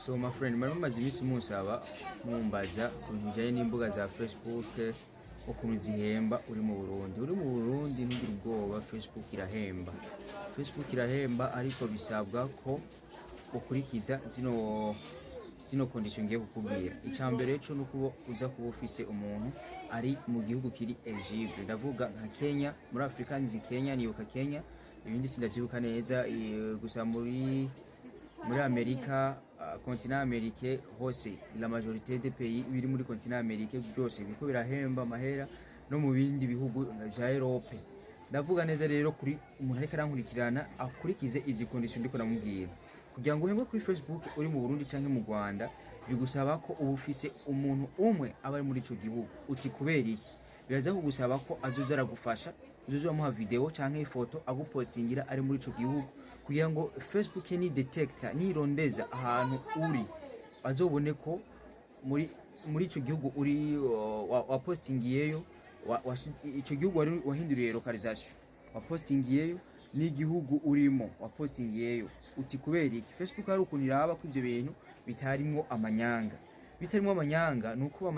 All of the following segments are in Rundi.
So my friend, mwari mumaze iminsi munsaba, mumbaza ku bintu bijanye n'imbuga za Facebook, ukuntu zihemba uri mu Burundi. Uri mu Burundi, ntugire ubwoba, Facebook irahemba. Facebook irahemba, ariko bisabwa ko ukurikiza zino condition ngiye kukubwira. Icya mbere cyo ni ukuba uza kuba ufise umuntu ari mu gihugu kiri eligible. Ndavuga nka Kenya, muri Afrika nzi Kenya, nibuka Kenya, ibindi sindavyibuka neza. Gusa muri Amerika, continent Amérique hose, la majorité des pays biri muri continent Amérique byose biriko birahemba amahera, no mu bindi bihugu vya Europe. Ndavuga neza rero kuri umuntu ariko arankurikirana, akurikize izi condition ndiko namubwira. Kugira ngo uhembwe kuri Facebook uri mu Burundi canke mu Rwanda, bigusaba ko uba ufise umuntu umwe aba ari muri ico gihugu. Uti kubera iki? Biraza kugusaba ko azoza aragufasha, uzoza uramuha video canke ifoto agupostingira ari muri ico gihugu, kugira ngo Facebook ni detecta, nirondeza ahantu uri, azobone ko muri ico gihugu uri wapostingiyeyo, ico gihugu wari wahinduriye localisation wapostingiyeyo n'igihugu urimo wapostingiyeyo. Uti kubera iki? Facebook hari ukuntu iraba ko ivyo bintu bitarimwo amanyanga. Bitarimwo amanyanga ni uko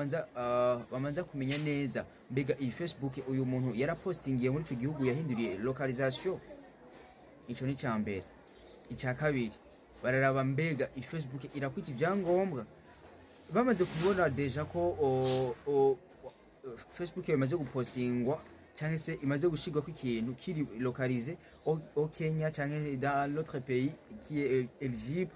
bamanza kumenya neza mbega iyi Facebook uyu muntu yarapostingiye muri ico gihugu yahinduriye localisation. Ico ni icya mbere. Icya kabiri, bararaba mbega iyi Facebook irakwita ibyangombwa. Bamaze kubona déjà ko Facebook imaze gupostingwa cyangwa se imaze gushirwako ikintu kiri localisé au Kenya cyangwa dans l'autre pays qui est éligible,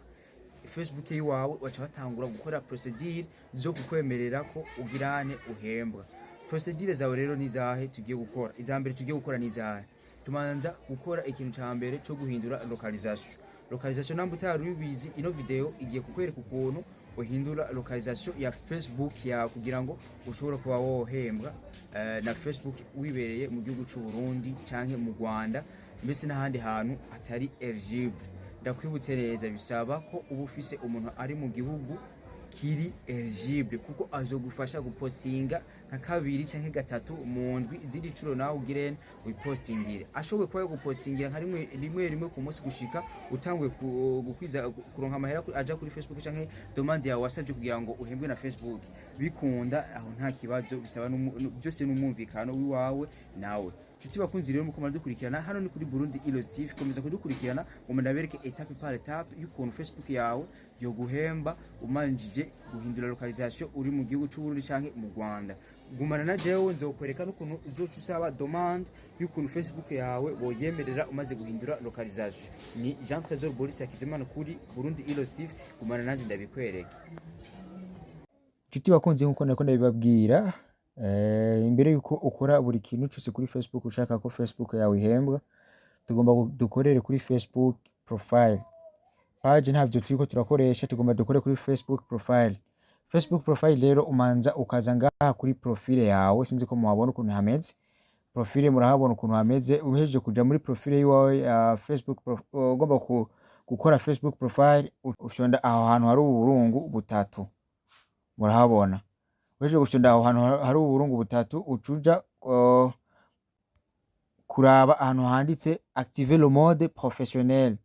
Facebook yiwawe baca batangura gukora procédure zo kukwemerera ko ugirane uhembwa. Procédure zawe rero ni zahe tugiye gukora? Iza mbere tugiye gukora ni zahe? Tumanza gukora ikintu ca mbere cyo guhindura localisation. Localisation, namba utari ubizi, ino video igiye kukwereka ukuntu uhindura localisation ya Facebook yawe kugira ngo ushobore kuba wohembwa na Facebook wibereye mu gihugu c'u Burundi canke mu Rwanda, mbese n'ahandi hantu hatari eligible. Ndakwibutse neza, bisaba ko uba ufise umuntu ari mu gihugu kiri eligible, kuko azogufasha gupostinga nka kabiri canke gatatu mu ndwi, izindi ncuro nawe ugirene wipostingire. Ashoboye kuba yogupostingira nka rimwe rimwe rimwe ku munsi gushika utanguye gukwiza kuronka amahera aja kuri Facebook canke demande yawe wasabye kugira ngo uhembwe na Facebook bikunda, aho nta kibazo. Bisaba byose n'umwumvikano w'iwawe nawe. Nshuti bakunzi rero, muko muradukurikirana, hano ni kuri Burundi Heroes TV. Komeza kudukurikirana ngo ndabereke étape par étape y'ukuntu Facebook yawe yoguhemba umanjije guhindura localisation uri mu gihugu c'u Burundi canke mu Rwanda. Gumana na jewe, nzokwereka n'ukuntu uzoca usaba demande y'ukuntu Facebook yawe boyemerera umaze guhindura localisation. Ni Jean Trésor Boris Hakizimana kuri Burundi Heroes TV. Gumana nanje ndabikwereke. Nshuti bakunzi, nkuko nariko ndabibabwira, imbere yuko ukora buri kintu cyose kuri Facebook ushaka ko Facebook yawe ihembwa, tugomba dukorere kuri Facebook profile. Page ntabyo turiko turakoresha, tugomba dukore kuri Facebook profile. Facebook profile rero, umanza ukaza ngaha kuri profile yawe. Sinzi ko muhabona ukuntu hameze. Profile murahabona ukuntu hameze. Uhejeje kuja muri profile yiwawe ya Facebook, ugomba gukora Facebook profile, ufyonda aho hantu hari uburungu butatu, murahabona. Uhejeje gufyonda aho hantu hari uburungu butatu, ucuja kuraba ahantu handitse "activer le mode professionnel".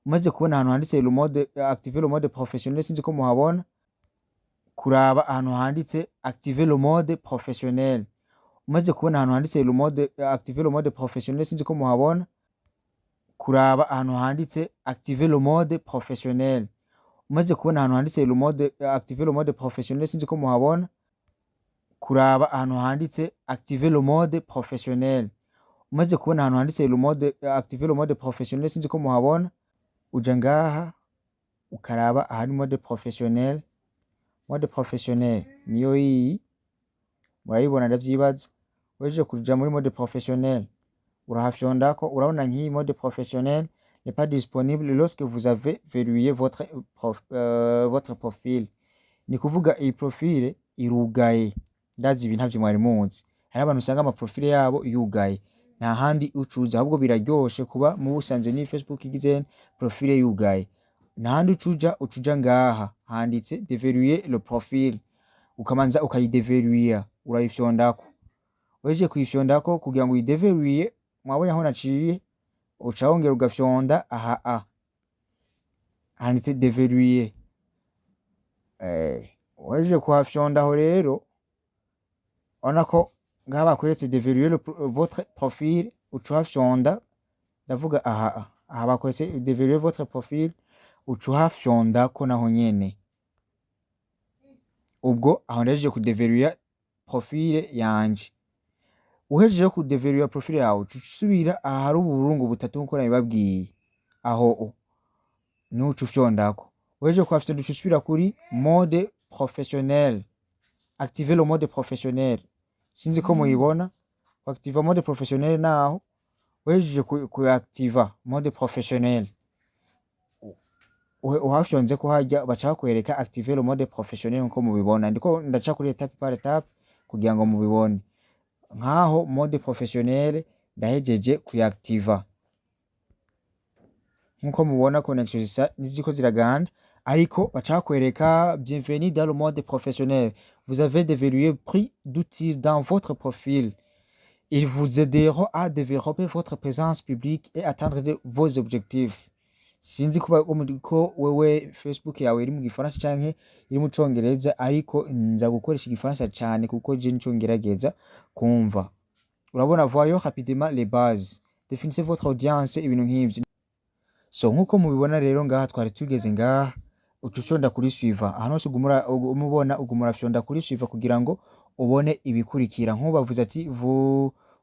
Umaze kubona ahantu handitse le mode, "activer le mode professionnel", sinzi ko muhabona, kuraba ahantu handitse "activer le mode professionnel". Umaze kubona ahantu handitse le mode, "activer le mode professionnel", sinzi ko muhabona, kuraba ahantu handitse "activer le mode professionnel". Umaze kubona ahantu handitse le mode, "activer le mode professionnel", sinzi ko muhabona, kuraba ahantu handitse "activer le mode professionnel". Umaze kubona ahantu handitse le mode, "activer le mode professionnel", sinzi ko muhabona, uja ngaha ukaraba ahari mode professionnel. Mode professionnel niyo iyi, murayibona ndavyibaza. Uhejeje kuja muri mode professionnel, urahafyondako. Urabona nk'iyi mode professionnel n'est pas disponible lorsque vous avez verrouillé votre profil. Ni kuvuga iyi profile irugaye. Ndazi ibi ntavyo mwari muzi. Hari abantu usanga ama profile yabo yugaye, nta handi ucuza. Ahubwo biraryoshe kuba mubusanze ni Facebook igize profile yugaye, nta handi ucuja. Ucuja ngaha handitse "déverrouiller le profil", ukamanza ukayideverrouiller, urayifyondako. Uhejeje kuyifyondako kugira ngo uyideverrouiller, mwabonye aho naciye, uca wongera ugafyonda aha a handitse "déverrouiller". Uhejeje kuhafyonda aho rero, urabona ko ngaha bakweretse "déverrouiller votre profil", uca uhafyonda. Ndavuga aha bakweretse "déverrouiller votre profil", uca uhafyondako naho nyene. Ubwo aho ndahejeje kudeverrouiller profil yanje. Uhejeje kudeverrouiller profil yawe, uca usubira aha hari uburungu butatu nkuko nabibabwiye, aho niho uca ufyondako. Uhejeje kuhafyonda, uca usubira kuri mode professionnel, activer le mode professionnel. Sinzi ko muyibona, activa mode professionnel. Naho uhejeje kuactiva mode professionnel, uhafyonze ko hajya baca bakwereka "activer le mode professionnel" nkuko mubibona. Ndiko ndaca kuri étape par étape kugira ngo mubibone. Nkaho mode professionnel ndahejeje kuyactiva nkuko mubona, connexion zisa niziko ziraganda, ariko baca bakwereka "Bienvenue dans le mode professionnel, vous avez déverrouillé plus d'outils dans votre profil. Ils vous aideront à développer votre présence publique et atteindre vos objectifs." Sinzi kuba ko wewe Facebook yawe iri mu Gifaransa canke iri mu Congereza, ariko nza gukoresha Igifaransa cane kuko je nico ngerageza kumva. Urabona, "Voyons rapidement les bases, définissez votre audience", ibintu nk'ivyo. So nkuko mubibona rero, ngaha twari tugeze ngaha, uca ufyonda kuri suivant. Ahantu hose uguma ubona, uguma urafyonda kuri suivant kugira ngo ubone ibikurikira. Nk'ubu bavuze ati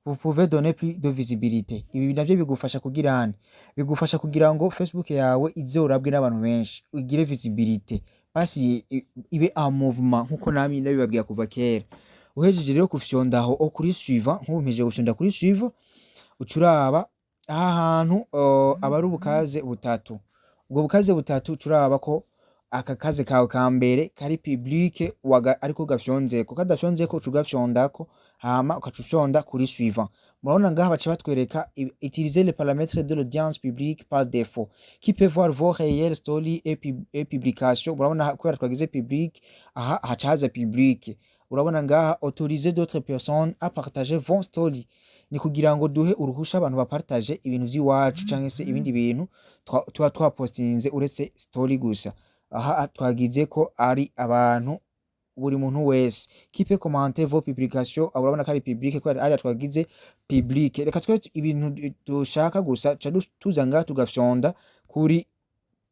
"Vous pouvez donner plus de visibilité". Ibi navyo bigufasha kugira hane, bigufasha kugira ngo Facebook yawe izorabwe n'abantu benshi, igire visibilité, basi ibe en mouvement nkuko namye ndabibabwira kuva kera. Uhejeje rero kufyonda aho kuri suivant, nk'ubu mpejeje gufyonda kuri suivant, uca uraba aha hantu aba ari ubukaze butatu. Ubwo bukaze butatu, uca uraba ko aka kaze kawe ka mbere kari public waga, ariko gafyonzeko. Kadafyonzeko, uca ugafyondako, hama ukaca ufyonda kuri suivant. Murabona ngaha baca batwereka "Utiliser les paramètres de l'audience publique par défaut, qui peut voir vos réels, stories et publications". Murabona kubera twagize public, aha haca haza public. Urabona ngaha "Autoriser d'autres personnes à partager vos stories", ni kugira ngo duhe uruhusha abantu bapartage ibintu vy'iwacu canke se ibindi bintu tuba twapostinze uretse story gusa. Aha twagize ko ari abantu, buri muntu wese, "Qui peut commenter vos publications". Aho urabona ko ari public kubera ariya twagize public. Reka twe ibintu dushaka gusa, ca tuza ngaha tugafyonda kuri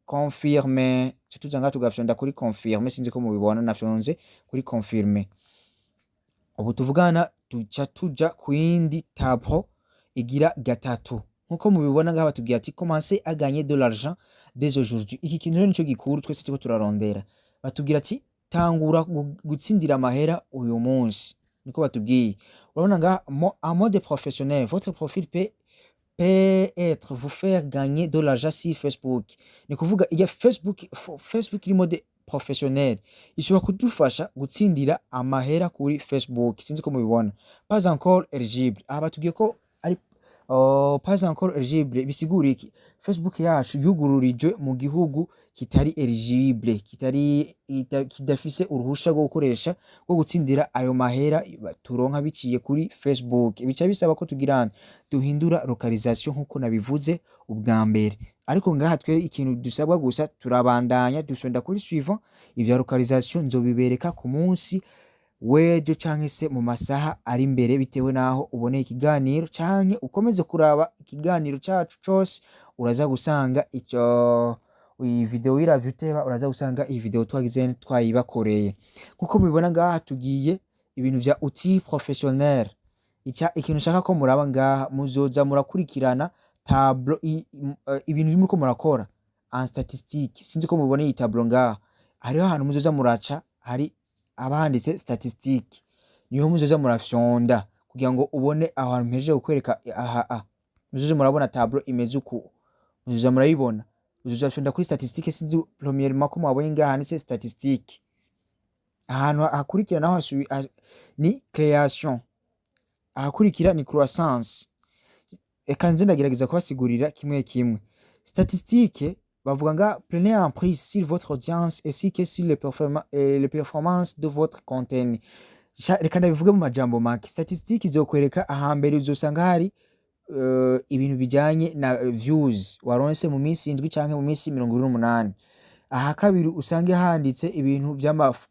confirmer, ca tuza ngaha tugafyonda kuri confirmer. Sinzi ko mubibona, nafyonze kuri confirmer. Ubu tuvugana tuca tuja kuyindi tableau igira gatatu. Nkuko mubibona ngaha batubwiye ati "Commencez à gagner de l'argent dès aujourd'hui". Iki kintu rero nico gikuru twese turiko turarondera. Batubwira ati tangura gutsindira amahera uyu munsi, niko batubwiye. Urabona ngaha "En mode professionnel, votre profil peut être vous faire gagner de l'argent sur Facebook". Ni kuvuga iya Facebook, Facebook iri mode professionnel ishobora kudufasha gutsindira amahera kuri Facebook. Sinzi ko mubibona, "Pas encore éligible". Aha batubwiye ko ari pas encore éligible. Bisigura iki? Facebook yacu yugururijwe mu gihugu kitari éligible, kitari kidafise uruhusha rwo gukoresha, rwo gutsindira ayo mahera turonka biciye kuri Facebook. Bica bisaba ko tugira duhindura localisation nkuko nabivuze ubwa mbere. Ariko ngaha twe ikintu dusabwa gusa, turabandanya dufyonda kuri suivant. Ivya localisation nzobibereka ku munsi w'ejo canke se mu masaha ari imbere, bitewe naho uboneye ikiganiro, canke ukomeze kuraba ikiganiro cacu cose, uraza gusanga ico iyi video uyiravye uteba, uraza gusanga iyi video twagize twayibakoreye. Nkuko mubibona ngaha tugiye ibintu vya outil professionnel. Ica ikintu nshaka ko muraba ngaha, muzoza murakurikirana tableau, ibintu muriko murakora en statistique. Sinzi ko mubibona iyi tableau ngaha, hariho ahantu muzoza muraca hari abahanditse statistique, niho muzoza murafyonda kugira ngo ubone aho hantu mpejeje kukwereka. Aha muzoze murabona tableau imeze uku, muzoza murayibona, muzoza murafyonda kuri statistique. Sinzi premièrement ko mwabonye ngaha handitse statistique. Ahantu hakurikira naho ni création, ahakurikira ni croissance. Reka nze ndagerageza kubasigurira kimwe kimwe. Statistique bavuga nga "Prenez en prise sur votre audience ainsi que sur les performances de votre contenu". Reka ndabivuge mu majambo make. Statistique izokwereka ahambere uzosanga hari ibintu bijanye na views waronse mu minsi 7 canke mu minsi 28. Aha kabiri usange handitse ibintu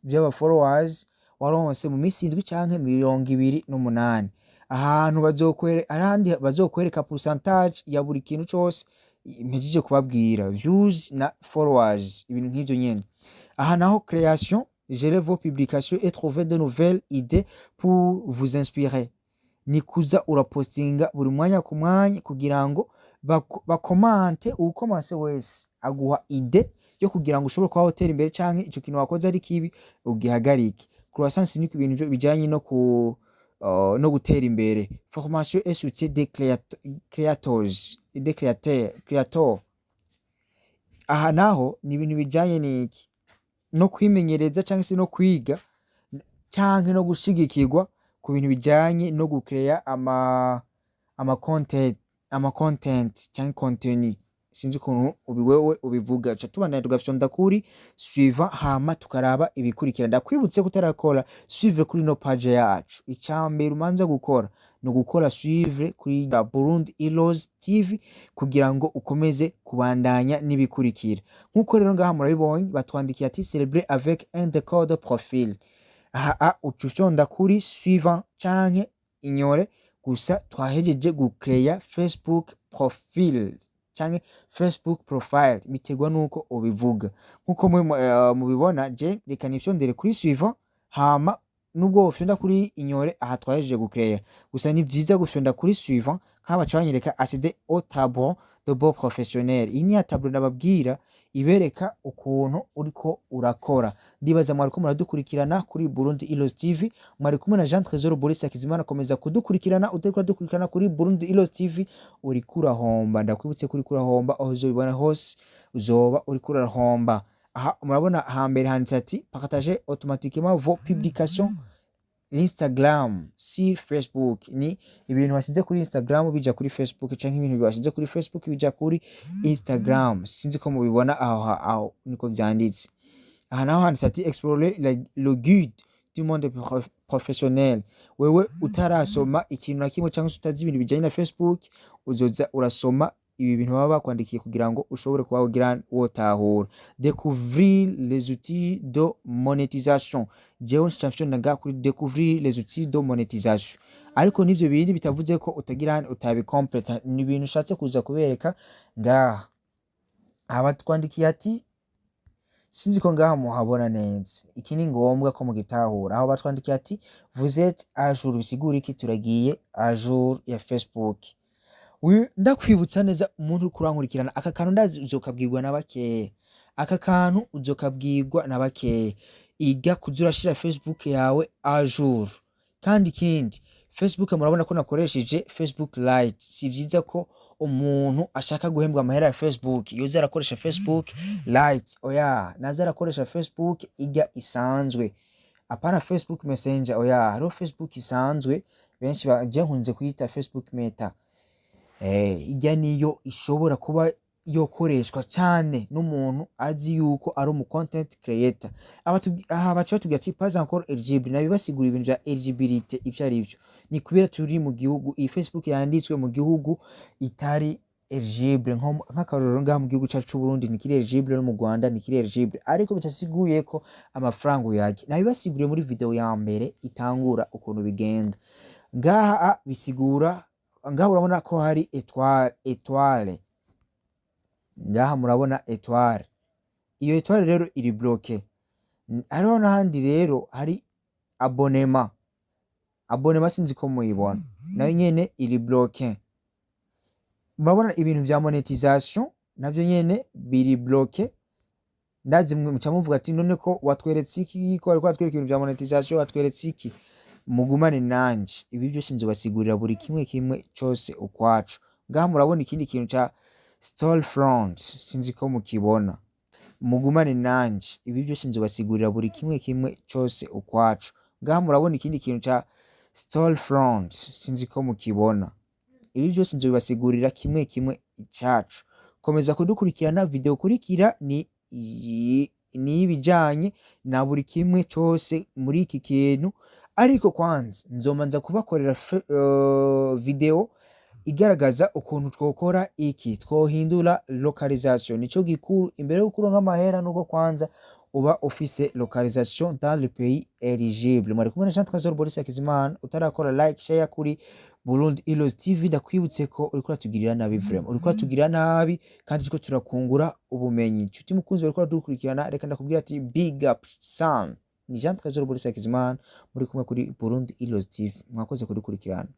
vy'aba followers waronse mu minsi 7 canke 28. Ahantu ahandi bazokwereka pourcentage ya buri kintu cose mpejeje kubabwira, views na followers, ibintu nk'ivyo nyene. Aha naho création, gérer vos publications et trouver de nouvelles idées pour vous inspirer. Ni kuza urapostinga buri mwanya ku mwanya kugira ngo bakomante. Uwukomanse wese aguha idée yo kugira ngo ushobore kuba wotera imbere, canke ico kintu wakoze ari kibi ugihagarike. Croissance ni ibintu bijanye no gutera imbere. Formation et soutien des créateurs, des créateurs, créateurs. Aha naho ni ibintu bijanye n'iki? No kwimenyereza canke se no kwiga canke no gushigikirwa ku bintu bijanye no gucrea ama content canke contenu, sinzi ukuntu wewe ubivuga. Ca tubandanya tugafyonda kuri suivant, hama tukaraba ibikurikira. Ndakwibutse ko utarakora suivre kuri no page yacu, icambere umanza gukora ni ugukora suivre kuri Burundi Heroes TV kugira ngo ukomeze kubandanya n'ibikurikira. Nk'uko rero ngaha murabibonye, batwandikiye ati: "Célébrer avec un décor de profil." Aha uca ufyonda kuri suivant canke ignore. Gusa twahejeje gucrea Facebook profil canke Facebook profile, biterwa nuko ubivuga. Nkuko mwe mubibona, je reka nifyondere kuri suivant. Hama nubwo wofyonda kuri ignore, aha twahejeje gucrea. Gusa ni vyiza gufyonda kuri suivant. Nk'aba baca banyereka accéder au tableau de bord professionnel. Iyi ni ya tableau nababwira ibereka ukuntu uriko urakora. Ndibaza mwariko muradukurikirana kuri Burundi Heroes TV, mwari kumwe na Jean Trésor Boris Hakizimana. Komeza kudukurikirana. Utariko uradukurikirana kuri Burundi Heroes TV, uriko urahomba. Ndakwibutse ko uriko urahomba. Aho uzobibona hose uzoba uriko urahomba. Aha murabona hambere handitse ati: "Partager automatiquement vos publications Instagram sur Facebook." Ni ibintu wasize kuri Instagram bija kuri Facebook, canke ibintu washize kuri Facebook bija kuri Instagram. Sinzi ko mubibona aho, niko vyanditse. Aha naho handitse ati: "Explorer le guide du monde professionnel." Wewe utarasoma ikintu na kimwe cyangwa se utazi ibintu bijanye na Facebook, uzoza urasoma ibi bintu baba bakwandikiye kugira ngo ushobore kuba wogira wotahura. Découvrir les outils de monétisation. Jewe nca kuri découvrir les outils de monétisation, ariko n'ivyo bindi bitavuze ko utagira utabicompleta. Ni ibintu ushatse kuza kubereka ngaha. Aha batwandikiye ati, sinzi ko ngaha muhabona neza, iki ni ngombwa ko mugitahura. Aho batwandikiye ati: "Vous êtes à jour." Bisigura iki? Turagiye à jour ya Facebook. Ndakwibutsa neza, umuntu uriko urankurikirana, aka kantu ndazi uzokabwirwa na bakeya. Aka kantu uzokabwirwa na bakeya. Iga kuza urashira Facebook yawe à jour. Kandi ikindi, Facebook murabona ko nakoresheje Facebook Lite. Si vyiza ko umuntu ashaka guhembwa amahera ya Facebook yoza arakoresha Facebook Lite. Oya, naza arakoresha Facebook ijya isanzwe, apana Facebook Messenger. Oya, hariho Facebook isanzwe benshi je nkunze kuyita Facebook Meta. Ijya niyo ishobora kuba yokoreshwa cane n'umuntu azi yuko ari umu content creator. Aha baca batubwira ati: "Pas encore éligible." Nabibasigura ibintu vya eligibility ivyo ari vyo. Ni kubera turi mu gihugu, iyi Facebook yanditswe mu gihugu itari éligible. Nk'akarorero, ngaha mu gihugu cacu c'Uburundi ntikiri éligible, no mu Rwanda ntikiri éligible, ariko bitasiguye ko amafaranga uyarya. Nabibasiguriye muri video ya mbere itangura ukuntu bigenda. Ngaha bisigura, ngaha urabona ko hari étoile, étoile. Ngaha murabona étoile. Iyo étoile rero iri bloqué. Hariho n'ahandi rero hari abonnement. Abonnement, sinzi ko muyibona, nayo nyene iri bloqué. Murabona ibintu vya monétisation navyo nyene biri bloqué. Ndazi muca muvuga ati: "None ko watweretse iki, ko wariko watwereka ibintu vya monétisation, watweretse iki?" Mugumane nanje, ibi byose nzobasigurira buri kimwe kimwe cose ukwaco. Ngaha murabona ikindi kintu ca storefront, sinzi ko mukibona. Mugumane nanje, ibi byose nzobasigurira buri kimwe kimwe cose ukwaco. Ngaha murabona ikindi kintu ca storefront, sinzi ko mukibona. Ibi byose nzobibasigurira kimwe kimwe icacu. Komeza kudukurikirana. Video kurikira ni ibijanye na buri kimwe cose muri iki kintu, ariko kwanza nzomanza kubakorera video. igaragaza ukuntu twokora iki, twohindura localisation. Nico gikuru imbere yo kuronka amahera, nuko kwanza uba ufise localisation dans le pays éligible. Mwari kumwe na Jean Trésor Boris Hakizimana. Utarakora like, share kuri Burundi Heroes TV, ndakwibutse ko uriko uratugirira nabi, vraiment uriko uratugirira nabi, kandi turiko turakungura ubumenyi. Nshuti mukunzi wariko uradukurikirana, reka ndakubwira ati big up son. Ni Jean Trésor Boris Hakizimana muri kumwe kuri Burundi Heroes TV. Mwakoze kudukurikirana.